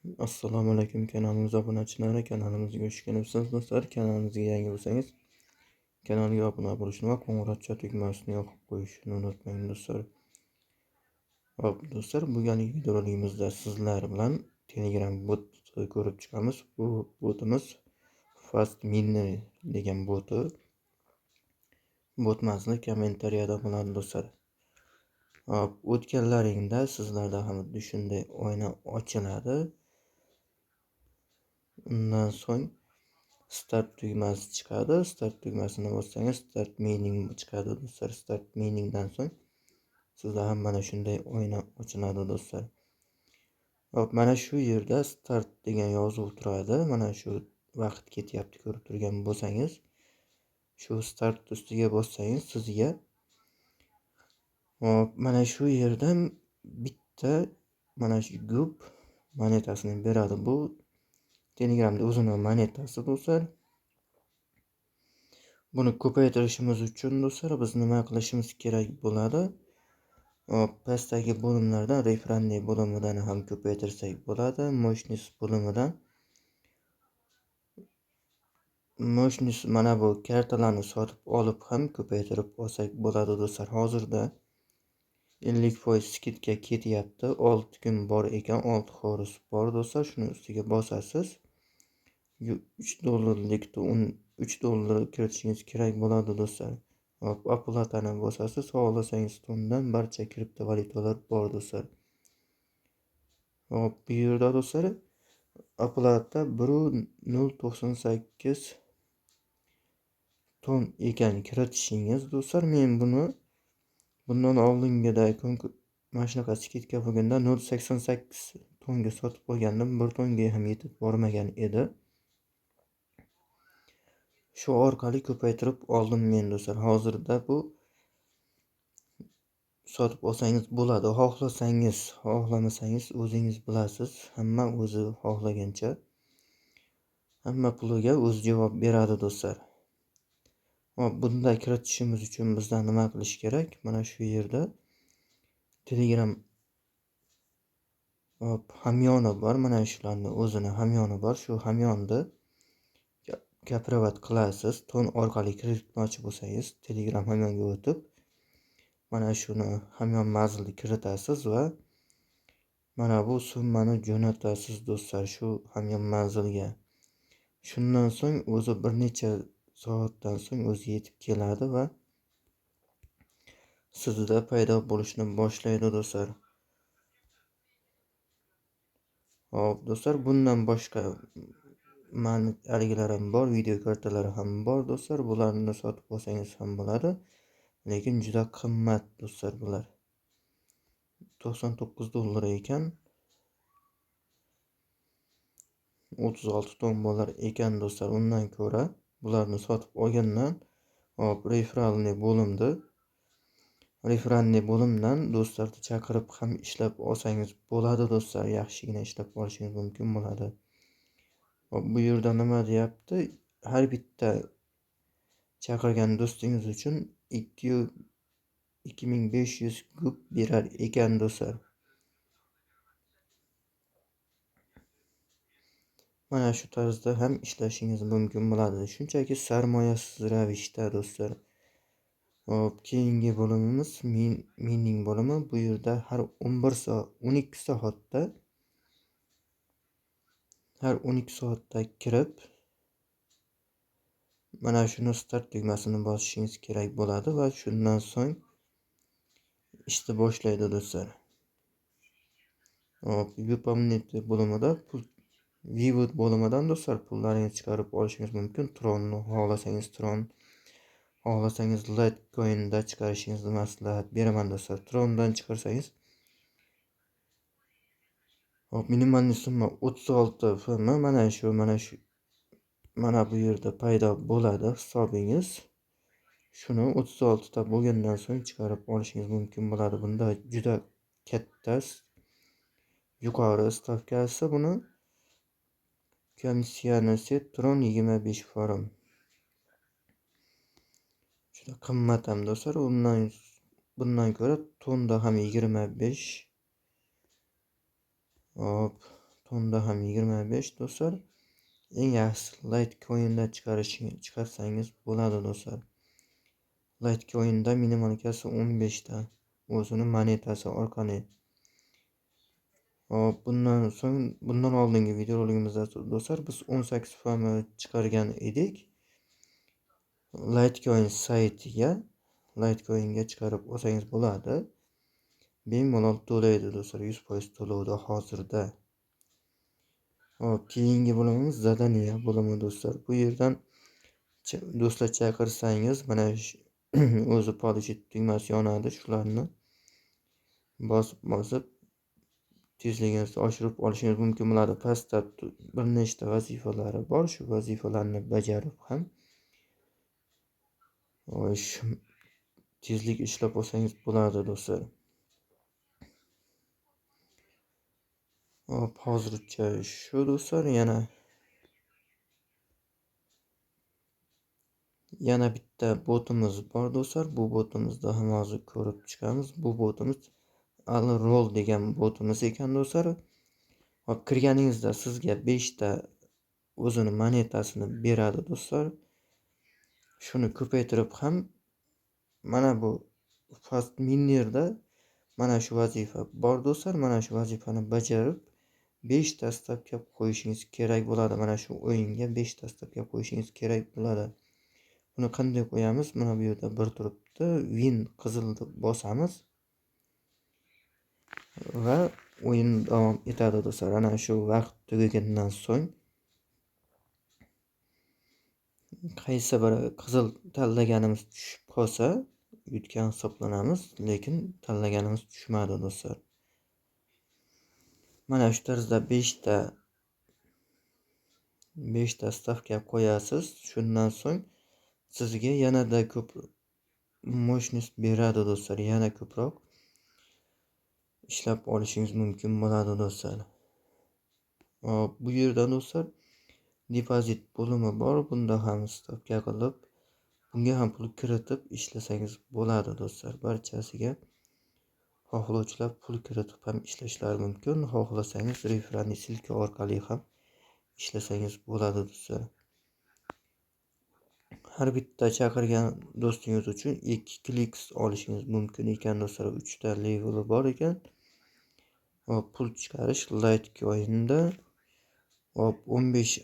Assalomu alaykum kanalimiz obunachilari, kanalimizga xush kelibsiz do'stlar. Kanalimizga yangi bo'lsangiz, kanalga obuna bo'lishni va qo'ng'iroqcha tugmasini yoqib qo'yishni unutmang do'stlar. Xo'p do'stlar, bugungi videoligimizda sizlar bilan Telegram bot ko'rib chiqamiz. Bu botimiz Fast Miner degan boti. Bot manzili kommentariyada bo'ladi do'stlar. Hop, o'tganlaringda sizlarda ham xuddi shunday oyna ochiladi. Undan so'ng start tugmasi chiqadi. Start tugmasini bossangiz start mining chiqadi do'stlar. Start miningdan so'ng sizda ham mana shunday oyna ochiladi do'stlar. Hop, mana shu yerda start degan yozuv turadi. Mana shu vaqt ketyapti, ko'rib turgan bo'lsangiz, shu start ustiga bossangiz sizga hop, mana shu yerdan bitta mana shu GUP monetasini beradi. Bu Telegramda o'zini monetasi do'stlar. Buni ko'paytirishimiz uchun do'stlar biz nima qilishimiz kerak bo'ladi? Hop, pastdagi bo'limlardan referenniy bo'limidan ham ko'paytirsak bo'ladi. Мощность bo'limidan мощность mana bu kartalarni sotib olib ham ko'paytirib olsak bo'ladi do'stlar. Hozirda 50% skidka ketyapti. 6 kun bor ekan, 6 xorus bor do'stlar. Shuni ustiga bosasiz. 3 dollarlik 3 dollar kiritishingiz kerak bo'ladi do'stlar. Hop, oplatani bosasiz, xohlasangiz tondan barcha kriptovalyutalar bor do'stlar. Hop, bu yerda do'stlar oplata 1.098 ton ekan kiritishingiz do'stlar. Men buni bundan oldingida mana shunaqa skidka bo'lganda 0.88 tonga sotib olgandim. 1 tonga ham yetib bormagan edi. Shu orqali ko'paytirib oldim men do'stlar. Hozirda bu sotib olsangiz bo'ladi. Xohlasangiz, xohlamasangiz o'zingiz bilasiz. Hamma o'zi xohlagancha, hamma puliga o'zi javob beradi do'stlar. Hop, bunda kiritishimiz uchun bizdan nima qilish kerak? Mana shu yerda Telegram hop hamyoni bor. Mana shularni o'zini hamyoni bor. Shu hamyonni kapravat qilasiz. Ton orqali kiritmoqchi bo'lsangiz, Telegram hamyonga o'tib, mana shuni hamyon manzilni kiritasiz va mana bu summani jo'natasiz do'stlar shu hamyon manzilga. Shundan so'ng o'zi bir necha soatdan so'ng o'zi yetib keladi va sizda paydo bo'lishni boshlaydi do'stlar. Hop do'stlar, bundan boshqa mani haligilar ham bor, video kartalari ham bor do'stlar. Bularni sotib olsangiz ham bo'ladi, lekin juda qimmat do'stlar bular. 99 dollar ekan. 36 ton bo'lar ekan do'stlar. Undan ko'ra bularni sotib olgandan hop referalniy bo'limda referalniy bo'limdan do'stlarni chaqirib ham ishlab olsangiz bo'ladi do'stlar. Yaxshigina ishlab olishingiz mumkin bo'ladi. Hop, bu yerda nima deyapti? Har bitta chaqirgan do'stingiz uchun 2500 GUP berar ekan do'stlar. Mana shu tarzda ham ishlashingiz mumkin bo'ladi. Shunchaki sarmoyasiz ravishda do'stlar. Hop, keyingi bo'limimiz mining bo'limi. Bu yerda har 11 soat 12 soatda har 12 soatda kirib mana shuni start tugmasini bosishingiz kerak bo'ladi va shundan so'ng ishni boshlaydi do'stlar. Hop, выполнить bo'limida pul Vivod bo'limidan do'stlar pullaringizni chiqarib olishingiz mumkin. Tronni xohlasangiz Tron, xohlasangiz Litecoin'da chiqarishingizni maslahat beraman do'stlar. Trondan chiqarsangiz hop, minimal summa 36 FM mana shu mana bu yerda paydo bo'ladi hisobingiz. Shuni 36 ta bo'lgandan so'ng chiqarib olishingiz mumkin bo'ladi. Bunda juda katta yuqori stavkasi buni. Komissiyasi Tron 25 forum. Juda qimmat ham do'stlar. Bundan ko'ra tonda ham 25. Hop, Tonda ham 25 do'stlar. Eng yaxshisi Litecoin'da chiqarsangiz bo'ladi do'stlar. Litecoin'da minimalkasi 15 ta o'zini monetasi orqali. Hop, bundan oldingi videorolikimizda do'stlar biz 18 FM chiqargan edik. Litecoin saytiga, Litecoin'ga chiqarib olsangiz bo'ladi. Bemalol to'laydi do'stlar, 100% to'lovda hozirda. Hop, keyingi bo'limimiz zadaniya bo'limi do'stlar. Bu yerdan do'stlar chaqirsangiz mana o'zi polish tugmasi yonadi. Shularni bosib tezligingizni oshirib olishingiz mumkin bo'ladi. Pastda bir nechta vazifalari bor. Shu vazifalarni bajarib ham tezlik ishlab olsangiz bo'ladi do'stlar. Hop, hozircha shu do'stlar. Yana bitta botimiz bor do'stlar. Bu botimizni ham hozir ko'rib chiqamiz. Bu botimiz Alroll degan botimiz ekan do'stlar. Hop, kirganingizda sizga 5 ta o'zini monetasini beradi do'stlar. Shuni ko'paytirib ham mana bu Fast Miner'da mana shu vazifa bor do'stlar. Mana shu vazifani bajarib 5 ta stavka qo'yishingiz kerak bo'ladi. Mana shu o'yinga 5 ta stavka qo'yishingiz kerak bo'ladi. Buni qanday qo'yamiz? Mana bu yerda bir turibdi. Win qizil deb bosamiz va o'yin davom etadi do'stlar. Ana shu vaqt tugagandan so'ng qaysi bir qizil tanlaganimiz tushib qolsa yutgan hisoblanamiz, lekin tanlaganimiz tushmadi do'stlar. Mana shu tarzda 5 ta stavka qo'yasiz. Shundan so'ng sizga yanada ko'p мощность beradi do'stlar. Yana ko'proq ishlab olishingiz mumkin bo'ladi do'stlar. Hop, bu yerda do'stlar depozit bo'limi bor. Bunda ham stavka qilib, bunga ham pul kiritib ishlasangiz bo'ladi do'stlar. Barchasiga xohlovchilar pul kiritib ham ishlashlari mumkin. Xohlasangiz referral ссылка orqali ham ishlasangiz bo'ladi do'stlar. Har bitta chaqirgan do'stingiz uchun 2 klik olishingiz mumkin ekan do'stlar. 3 ta leveli bor ekan. Hop, pul chiqarish Litecoin'da. Hop, 15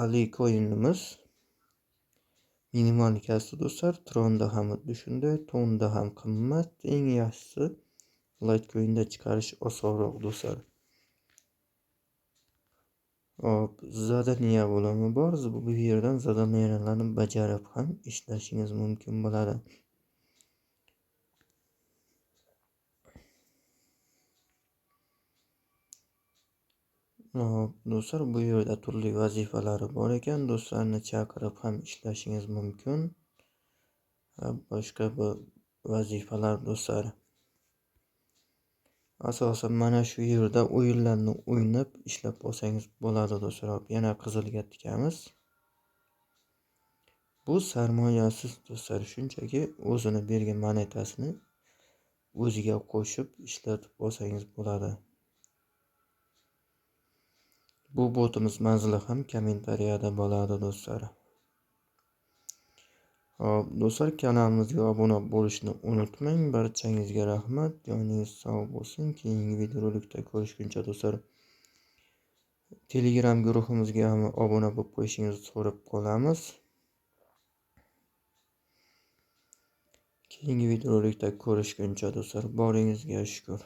Ali coin'imiz minimalkasi do'stlar. Tronda ham xuddi shunday, Tonda ham qimmat. Eng yaxshisi Litecoin'da chiqarish osonroq do'stlar. Hop, zadaniya bo'limi bor. Bu yerdan zadaniyalarni bajarib ham ishlashingiz mumkin bo'ladi. Hop, do'stlar, bu yerda turli vazifalari bor ekan. Do'stlarni chaqirib ham ishlashingiz mumkin va boshqa bu vazifalar do'stlar. Asosan mana shu yerda o'yinlarni o'ynab ishlab olsangiz bo'ladi do'stlar. Hop, yana qizilga tikamiz. Bu sarmoyasiz do'stlar, shunchaki o'zini bergan monetasini o'ziga qo'shib ishlatib olsangiz bo'ladi. Bu botimiz manzili ham kommentariyada bo'ladi do'stlar. Hop do'stlar, kanalimizga obuna bo'lishni unutmang. Barchangizga rahmat. Joningiz sog' bo'lsin. Keyingi videorolikda ko'rishguncha do'stlar, Telegram guruhimizga ham obuna bo'lib qo'yishingizni so'rab qolamiz. Keyingi videorolikda ko'rishguncha do'stlar, boringizga shukr.